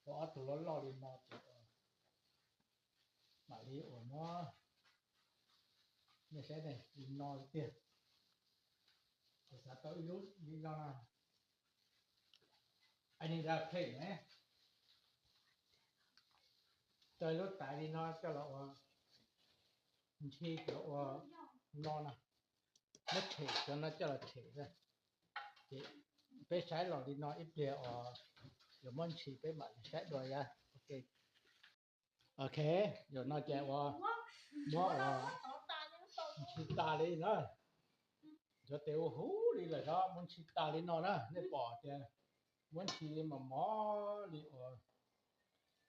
Ua ob tug loj loj li no ces mam li ua no. Nej saib ne, li no tiag. Kuv xav tau ib lub li no na. Ai ni da phem ne. Tau lub tais li no coj los ua ntshis cov ua no na. Muab tshem cov no coj los tshem. Ces peb saib los li no ib pliag uas yuav muab ntshis peb mam li saib dua yom. Ok, zaum no ces ua, muab ua ntshis tas li na. Cov tes ua huv li lawm, muab ntshis tas li no na. Nej pom tias muab ntshis li mos mos li uas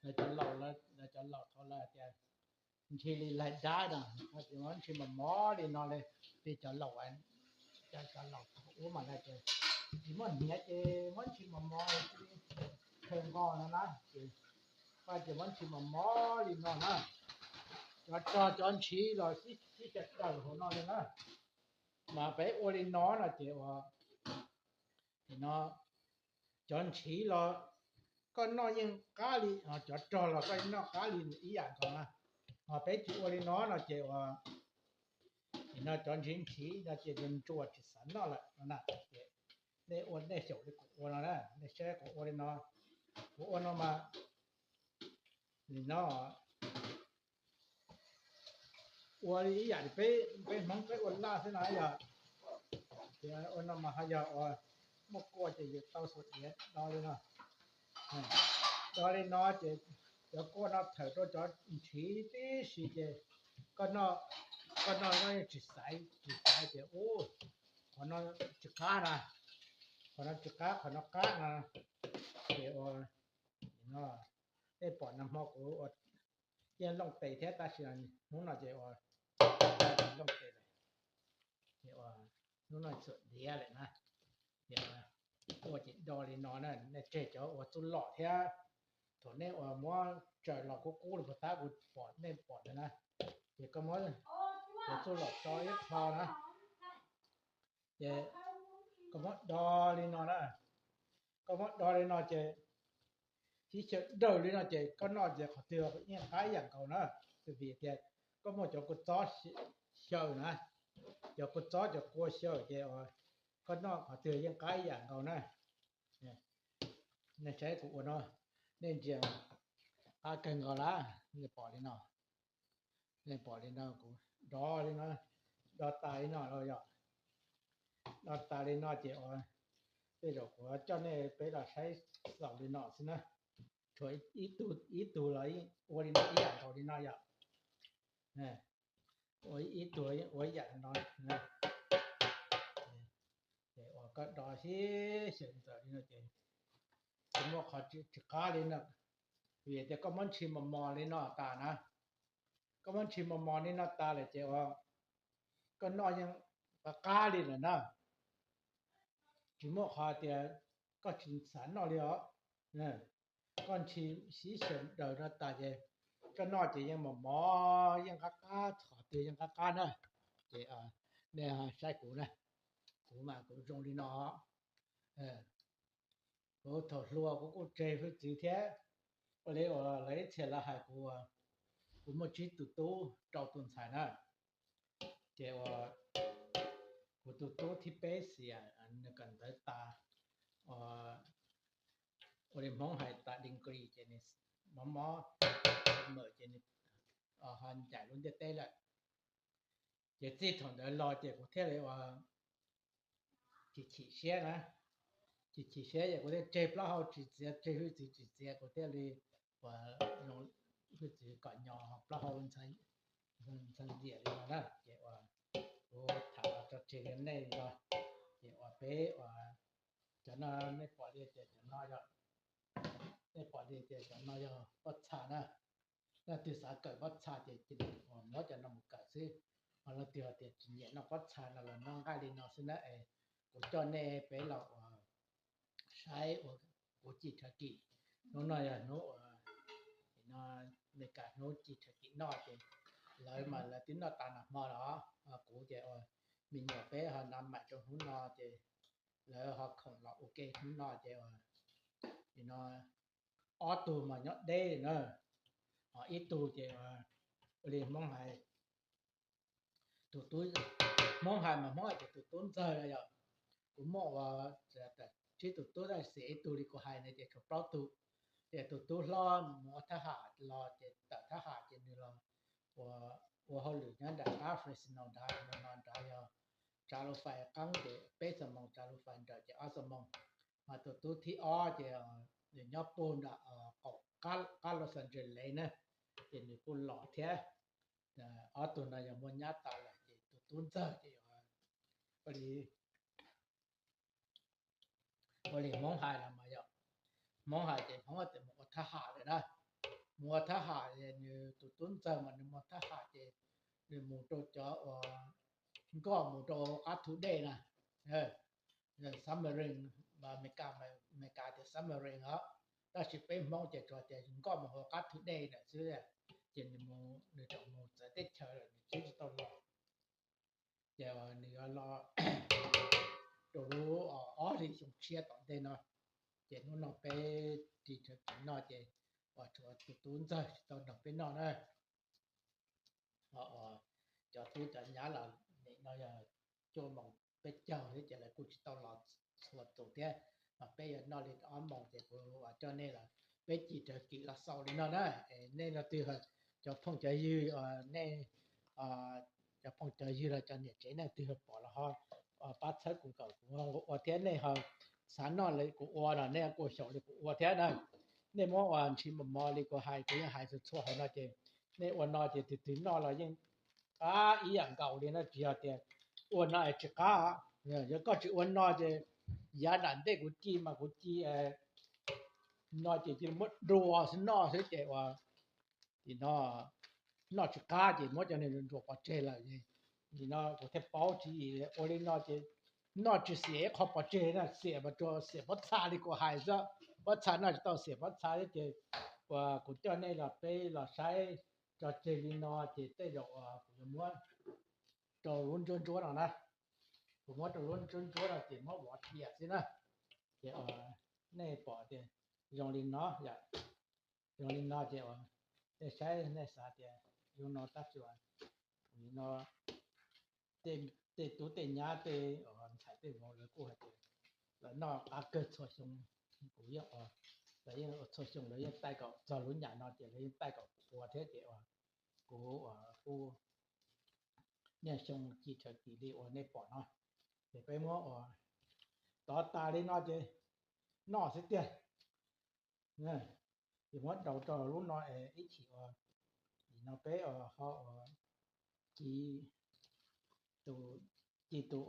lawv cov laus, lawv cov laus thaum lawv tias ntshis li laig dab no, muab ntshis mos mos li no li, li cov laus, cov laus thaum ub mas lawv tias tsis muaj hniav ces muab ntshis mos mos li khaws nqos no na. Ces, ces muab ntshis mos mos li no na. Cov rog cov ntshis los sib xyaw raws hauv no li na. Mas peb ua li no no ces ua, no, cov ntshis los koj noj yeej qab li, cov rog los koj noj qab li ib yam nkaus na. Ho peb tsis ua li no no ces ua, no cov ntshis ntshis no ces ntsuas tsis xav noj lawm no na. Ces nej ua nej xyaum li kuv ua no na, nej saib kuv ua li no, kuv ua no mas, nim no ua li ib yam li peb, peb Hmoob peb ua laj xwb no yog, ces ua no mas ho yog ua muaj kua ces yus tau xuas diav do li no. Do li no ces cov kua no thawm rau cov ntshis tib si ces koj noj, koj noj no yeej tsis xaiv, tsis xaiv tias ub, qhov no tsis qab na, qhov no tsis qab, qhov no qab no. Ces ua no, nej pom nag hmo kuv ua yeej looj tes thiab tab sis hnub no ces ua looj tes lawm, ces ua hnub no txuam diav lawm na. Ces ua ces do li no na, nej tseg cov ua txuj lom thiab. Thaum nej ua muab tsaws los kub kub li puag ta kuv pom nej pom ntawd na, ces koj muab cov txuj lom tso ib qho na, ces koj muab do li no na, koj muab do li no ces sib xyaw dawb li no ces koj noj ces qhov twg yeej qab ib yam nkaus na. Vim tias koj muaj cov kua txob xyaw na, cov kua txob cov kua xyaw ces koj noj qhov twg yeej qab ib yam nkaus na. Nej saib kuv ua no, nej ntsia qab kawg nkaus lawm, nej pom li no, nej pom li no kuv do li no, do tas li no los yog do tas li no ces ua tej zaum kuv coj nej peb los saib xaus li no xwb na. Tshuav ib tug los ua li no ib yam nkaus li no yom. Ua ib tug ua ib yam no, ces ua koj do sib xyaw ntxaws li no ces tsis muaj qhov tsis qab li no. Vim tias koj muab ntshis mos mos li no tas na, koj muab ntshis mos mos li no tas lawm ces ua koj noj yeej qab qab li lawm na. Tsis muaj qhov tias koj tsis xav noj li os. Koj ntshis sib xyaw daws no tas ces koj noj ces yeej mos mos yeej qab qab, qhov twg yeej qab qab na. Ces nej saib kuv na, kuv mas kuv zoo li no. Kuv thaum hluas kuv kuj tseg hwj txwv thiab, ua li uas lawv ib txhia lawv hais kuv, kuv muaj tsib tus tub rau tus ntxhais na. Ces ua kuv tus tub thib peb xiam nws kawm ntawv tas, ua li Hmoob hais tas degree ces nws mob mob mawm ces nws ho ncaim lub ntiaj teb lawm. Ces txij thaum ntawd los ces kuv thiaj li ua chim chim siab na, chim chim siab ces kuv thiaj tseg plaub hau tsis txiav, tseg hwj txwv tsis txiav, kuv thiaj li ua hwj txwv kom nyo plaub hau ntxhee ntiam li no na. Ces ua kuv tham los tso tseg li nej os, ces ua peb ua cov no nej pom li tias cov no yog, nej pom li tias cov no yog pob txha na. Leej twg xav kawm pob txha ces cia li muab cov no mus kawm xwb. Ho leej twg hais tias tsis nyiam noj pob txha no los noj nqaij li no xwb na es kuv coj nej peb los ua saib ua kuv ci rhawv kim. Hnub no yog hnub ua no, Meskas hnub ci rhawv kim noj ces lawv mas lawv twb noj tas nag hmo los, kuv ces ua me nyuam peb ho nab mam rau hnub no ces lawv ho khoom los ua ke hnub no ces ua no ob tug mas nyob deb na, ho ib tug ces ua li Hmoob hais, tus tub, Hmoob hais mas Hmoob hais tias tus tub ntxawg na yom. Kuv muaj ua tsib tus tub tab sis ib tug li kuv hais na ces tshuav plaub tug. Ces tus tub hlob mus ua thab ham los ces tawm thab ham ces nws los ua, ua hauj lwm nyob nram qab Fresno nrad, no nrad yog tsav lus fais qeeb ces peb xuab moos, tsav lus fais nrawm ces ob xuab moos. Ho tus tub thib ob ces nws nyob puag nram qaum qab Los Angeles na, ces nws kuj los thiab. Ob tug no yog muaj nyab tas lawm ces tus tub ntxawg ces ua li ua li Hmoob hais los mas yog, Hmoob hais ces Hmoob tias mus ua thab ham lawm na. Mus ua thab ham, nws tus tub ntxawg mas nws mus thab ham ces nws mus rau cov uas nkoj mus rau qab thu dej na, submarine, Amelikas tias submarine os, tab sis peb Hmoob ces tsuas tias nkoj mus hauv qab thu dej lawm xwb. Ces nws, nws tseem mus txawv teb chaws lawm nws tsis tau los. Ces nws yuav los rau lub ob hlis xyoo tshiab tom ntej no. Ces hnub no peb ris tsawv tsev noj ces uas tshuav tus tub ntxawg tsis tau nrog peb noj na. Cov tub cov nyab los nim no yog cuaj moos peb caug thiab ces lawv kuj tsis tau los txhua tus thiab, mas peb yuav noj li ob moos ces kuv uas coj nej los peb ci rawv kim los xaus li no na. Nej leej twg cov phooj cov ywg, nej cov phooj cov ywg los cov niam tsev leej twg pom los ho pab txhawb kuv kom kuv ua thiab, nej ho xav noj li kuv ua no nej kuj xyaum li kuv ua thiab na. Nej muab ua ntshis mos mos li kuv hais, kuv yeej hais txhua txhua hauv no ces nej ua no ces tus twg noj los yeej qab ib yam nkaus li na, tsis yog tias ua no es tsis qab. Yog koj tsis ua no ces yav nram ntej kuv ci mas kuv ci no ces cia li muab dua xwb noj xwb ces ua, nim no noj tsis qab ces muab cov niag nruas pov tseg lawm. Nim no kuv thiaj paub tswv yim ua li no ces noj tsis xiam ib qho pov tseg na, xiam mas tsuas xiam pob txha li kuv hais xwb, pob txha noj tsis tau xiam pob txha thiab ces ua kuv coj nej los peb los saib tso tseg li no ces tej zaum kuv yuav muab rau lub ntsuab ntsuab no na, kuv muab rau lub ntsuab ntsuab no ces muab vov cia xwb na, ces nej pom tias zoo li no yom, zoo li no ces nej saib nej xav tias zoo no tab sis no tej tub tej nyab tej ntxhais tej vauv lawv kuj hais tias lawv noj qab kawg txhua xyoo, kuv yeej, lawv yeej txhua xyoo lawv yeej taij kom txog lub nyam no ces lawv yeej taij kom ua thiab ces kuv ua kuj niaj xyoo ci tsawv kis li uas nej pom no, ces peb muab ua tov tas li no ces noj xwb tiag. Ces muab daus rau lub no es ib chim ua, nim no peb ho ua ci tus, ci tus,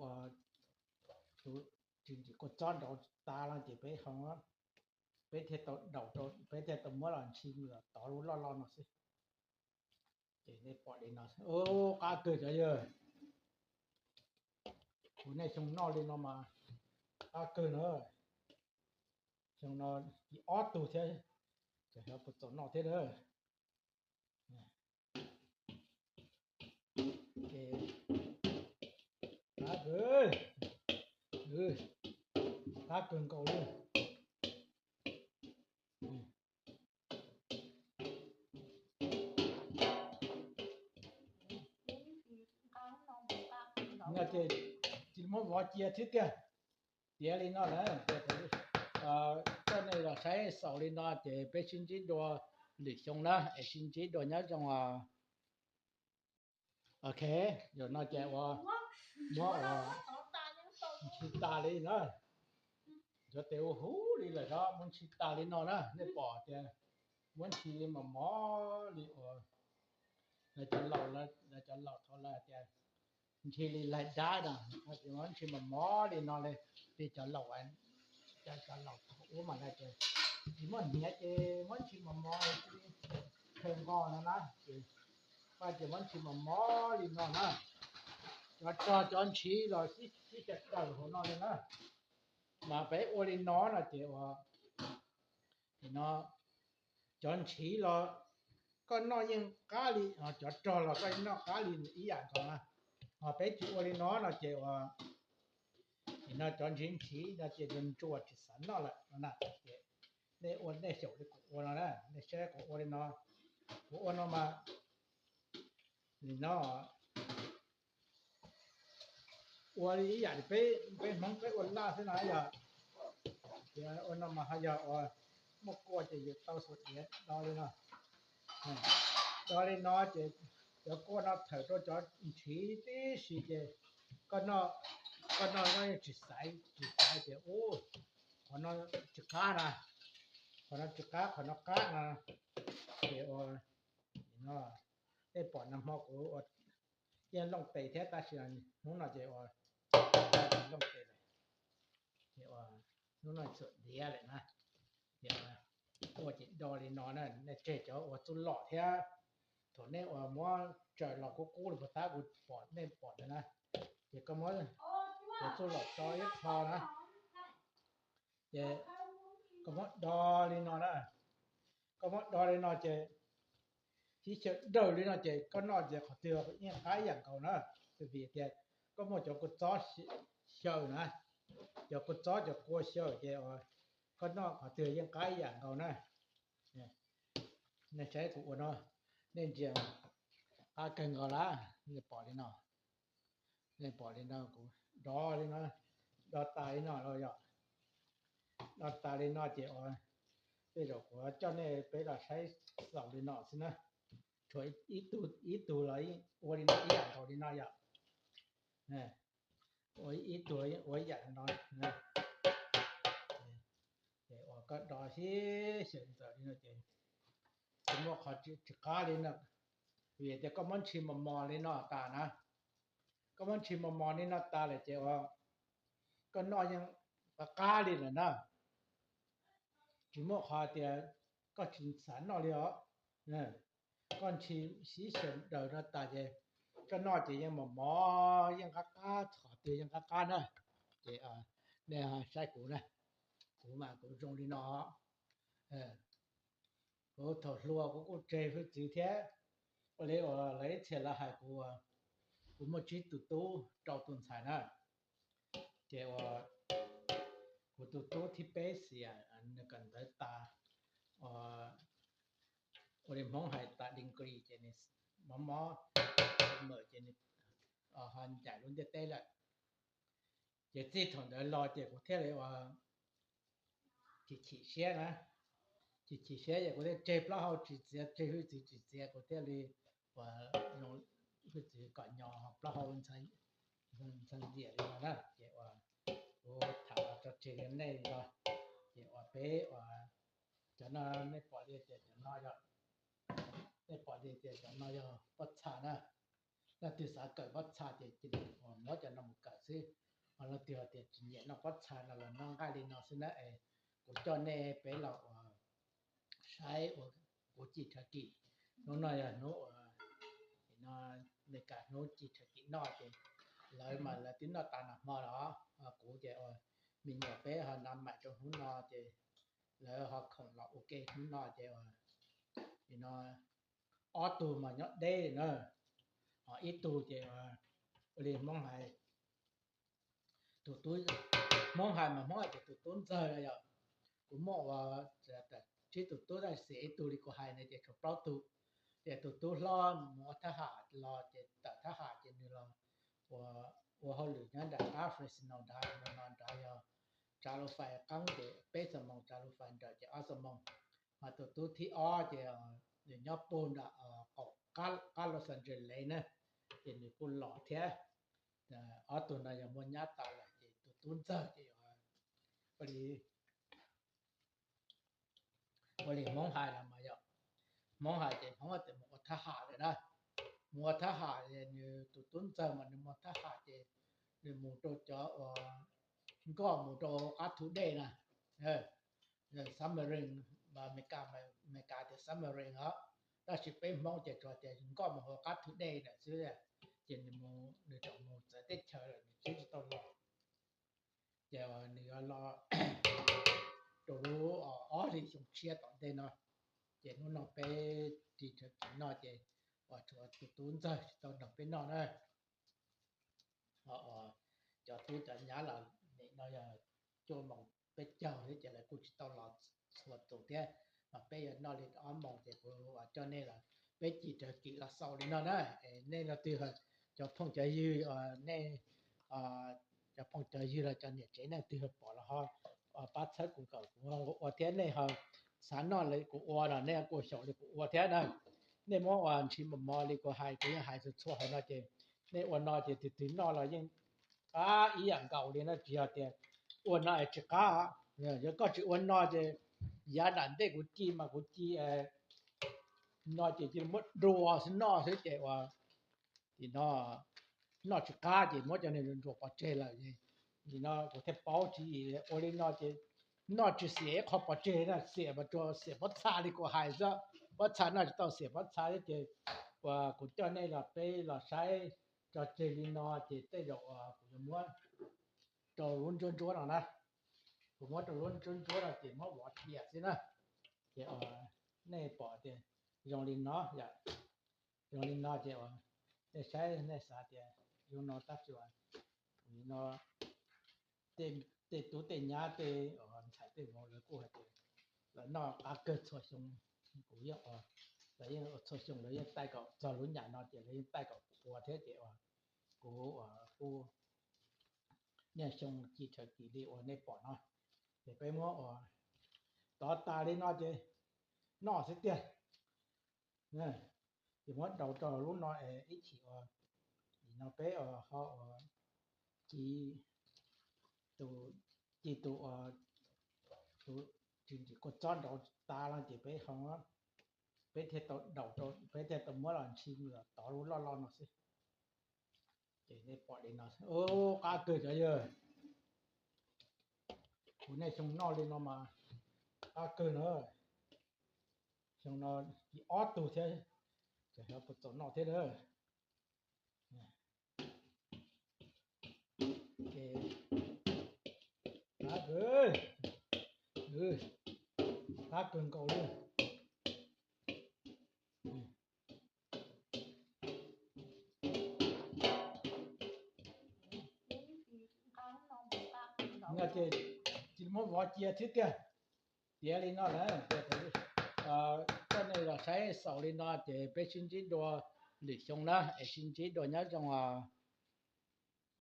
tus tsis ntim kua txob nraud tas no ces peb ho, peb thiaj tau daus rau, peb thiaj tau muab los ntshis los tov lub loj loj no xwb. Ces nej pom li no, qab kawg cov yawg. Kuv niaj xyoo noj li no mas qab kawg na. Xyoo no ci ob tug thiab, ces xyov puas txaus noj thiab na. Ces qab kawg, qab kawg nkaus li. No ces cia li muab vov cia xwb tiag. Tiav li no lawm, coj nej los saib xaus li no ces peb sib ntsib dua lwm xyoo na, es sib ntsib dua nyob zoo. Ok, zaum no ces ua, muab ua ntshis tas li na. Cov tes ua huv li lawm no muab ntshis tas li no na, nej pom tias muab ntshis li mos mos li uas lawv cov laus, lawv cov laus thaum lawv tias ntshis li laig dab no, muab ntshis mos mos li no li, li cov laus, cov laus thaum ub mas lawv tias tsis muaj hniav ces muab ntshis mos mos li khaws nqos no na, ces pab ces muab ntshis mos mos li no na. Cov rog cov ntshiv los sib xyaw daws hauv no li na. Mas peb ua li no no ces ua, no cov ntshiv los koj noj yeej qab li, cov rog los koj yeej noj qab li ib yam nkaus na. Ho peb tsis ua li no no ces ua, no cov ntshiv ntshiv no ces ntsuas tsis xav noj lawm no na. Ces nej ua nej xyaum li kuv ua no na, nej saib kuv ua li no, kuv ua no mas nim no ua li ib yam li peb, peb Hmoob peb ua laj xwb no yog. Ces ua no mas ho yog ua muaj kua ces yus tau xuas diav do li no. Do li no ces cov kua no thawm rau cov ntshiv tib si ces koj noj, koj noj no tsis xaiv, tsis xaiv tias ub, qhov no tsis qab na, qhov no tsis qab, qhov no qab no. Ces ua, no, nej pom nag hmo kuv ua yeej looj tes thiab tab sis hnub no ces ua looj tes lawm, ces ua hnub no xuas diav lawm na. Ces ua ces do li no na, nej tseg cov ua txuj lom thiab. Thaum nej ua muab tsaws los kub kub li puag ta kuv pom nej pom ntawd na, ces koj muab cov txuj lom tso ib qho na, ces koj muab do li no na, koj muab do li no ces sib xyaw dawb li no ces koj noj ces qhov twg yeej qab ib yam nkaus na. Vim tias koj muaj cov kua txob xyaw na, cov kua txob cov kua xyaw ces koj noj qhov twg yeej qab ib yam nkaus na. Nej saib kuv ua no, nej ntsia qab kawg nkaus lawm, nej pom li no, nej pom li no kuv do li no, do tas li no los yog, do tas li no ces ua, tej zaum kuv coj nej peb los saib xaus li no xwb na. Tshuav ib tug los ua li no ib yam nkaus li no yom. Ua ib tug ua ib yam no, ces ua koj do sib xyaw ntxaws li no ces tsis muaj qhov tsis qab li no. Vim tias koj muab ntshis mos mos li no tas na, koj muab ntshis mos mos li no tas lawm ces ua koj noj yeej qab qab li lawm na. tsis muaj qhov tias koj tsis xav noj li os. Koj ntshis sib xyaw daws no tas ces koj noj ces yeej mos mos, yeej qab qab, txhos twg yeej qab qab na. Ces nej saib kuv na, kuv mas kuv zoo li no. Kuv thaum hluas kuv kuj tseg hwj txwv thiab. Ua li uas lawv ib txhia lawv hais kuv, kuv muaj tsib tus tub rau tus ntxhais na. Ces uas kuv tus tub thib peb xiam, nws kawm ntawv tas, ua li Hmoob hais tas degree ces nws mob mob, mem ces nws ho ncaim lub ntiaj teb lawm. Ces txij thaum ntawd los ces kuv thiaj li ua chim chim siab na, chim chim siab ces kuv thiaj tseg plaub hau tsis txiav, tseg hwj txwv tsis txiav, kuv thiaj li ua hwj txwv kom nyo plaub hau ntxhee ntxias li no na. Ces ua kuv tham los tso tseg li nej os. Ces ua peb ua cov no, nej pom li tias cov no yog, nej pom li tias cov no yog pob txha na. Leej twg xav kawm pob txha ces cia li muab cov no mus kawm xwb. Ho leej twg hais tias tsis nyiam noj pob txha no los noj nqaij li no xwb na es kuv coj nej peb los ua saib ua kuv ci rhawv kis. Hnub no yog hnub ua, no Meskas hnub ci rhawv kis noj ces lawv mas lawv twb noj tas nag hmo los, kuv ces ua me nyuam peb ho na mam rau hnub no ces lawv ho khoom los ua ke hnub no ces ua, no ob tug mas nyob deb na, ho ib tug ces ua li Hmoob hais, tus tub, Hmoob hais mas Hmoob hais tias tus tub ntxawg yom. Kuv muaj ua tsib tus tub tab sis ib tug li kuv hais na ces tshuav plaub tug. Ces tus tub hlob mus ua thab ham los ces tawm thab ham ces nws los ua hauj lwm nyob nram qab Fresno nrad, no nrad yog tsav lus fais qeeb ces peb xuab moos, tsav lus fais nrawm ces ob xuab moos. Ho tus tub thib ob ces nws nyob puag nram qaum qab Los Angeles na, ces nws kuj los thiab. Ob tug no yog muaj nyab tas lawm ces tus tub ntxawg ces ua li, ua li Hmoob hais los mas yog, Hmoob hais ces Hmoob tias mus ua thab ham lawm na. Mus ua thab ham, nws tus tub ntxawg mas nws mus thab ham ces nws mus rau cov uas nkoj mus rau qab thu dej na, submarine, Amelikas tias submarine os, tab sis peb Hmoob ces tsuas tias nkoj mus hauv qab thu dej ntawd xwb. Ces nws, nws tseem mus txawv teb chaws lawm nws twb tsis tau los. Ces nws yuav los rau lub ob hlis xyoo tshiab tom ntej no. Ces hnub no peb ris rhawv kis noj ces uas tshuav tus tub ntxawg tsis tau nrog peb noj na. Cov tub cov nyab los nim no yog cuaj moos peb caug thiab ces lawv kuj tsis tau los txhua tus thiab. Mas peb yuav noj li ob moos ces kuv coj nej los peb ci rhawv kis los xaus li no na. Nej leej twg, cov phooj cov ywg, nej cov phooj cov ywg los cov niam tsev leej twg pom los ho pab txhawb kuv kom kuv ua thiab. Nej ho xav noj li kuv ua los nej kuj xyaum li kuv ua thiab na. Nej muab ua ntshis mos mos li kuv hais, kuv yeej hais txhua txhua hauv no ces nej ua no ces tus twg noj los yeej qab ib yam nkaus li na, tsis yog tias ua no es tsis qab. Yog koj tsis ua no ces yav nram ntej kuv ci mas kuv ci no ces cia li muab dua xwb noj xwb ces ua, tim no noj tsis qab ces muab cov niag nruas pov tseg lawm. Nim no kuv thiaj paub tswv yim ua li no ces noj tsis xiam ib qho pov tseg na, xiam mas tsuas xiam pob txha li kuv hais xwb. Pob txha noj tsis tau, xiam pob txha thiab ces uas kuv coj nej los peb los saib tso tseg li no ces tej zaum uas kuv yuav muab rau lub ntsuab ntsuab no na. Kuv muab rau lub ntsuab ntsuab no ces muab vov tiam xwb na. Ces uas nej pom tias zoo li no yom, zoo li no ces uas nej saib nej xav tias zoo no tab sis uas no tej tub tej nyab tej ntxhais tej vauv lawv kuj hais tias lawv noj qab kawg txhua xyoo. Kuv yeej, lawv yeej ua txhua xyoo, lawv yeej taij kom txog lub nyam no ces lawv yeej taij kom kuv ua thiab ces uas kuv uas kuj niaj xyoo ci rhawv kis li uas nej pom no. Ces peb muab uas tov tas li no ces noj xwb tiag. Ces muab daus rau lub no es ib chim uas, nim no peb ho uas ci tus, ci tus, tus tsis ntim kua txob nraud tas no ces peb ho, peb thiaj tau daus rau, peb thiaj tau muab los ntshis los tov lub loj loj no xwb. Ces nej pom li no, qab kawg cov yawg. Kuv niaj xyoo noj li no mas Qab kawg no, xyoo no ci ob tug thiab, tseem xyov puas txaus noj thiab na. Ces qab kawg, qab kawg nkaus li. Ces cia li muab vov cia thiab tiag. Tiav li no na, coj nej los saib xaus li no ces peb sib ntsib dua lwm xyoo na, es sib ntsib dua nyob zoo os.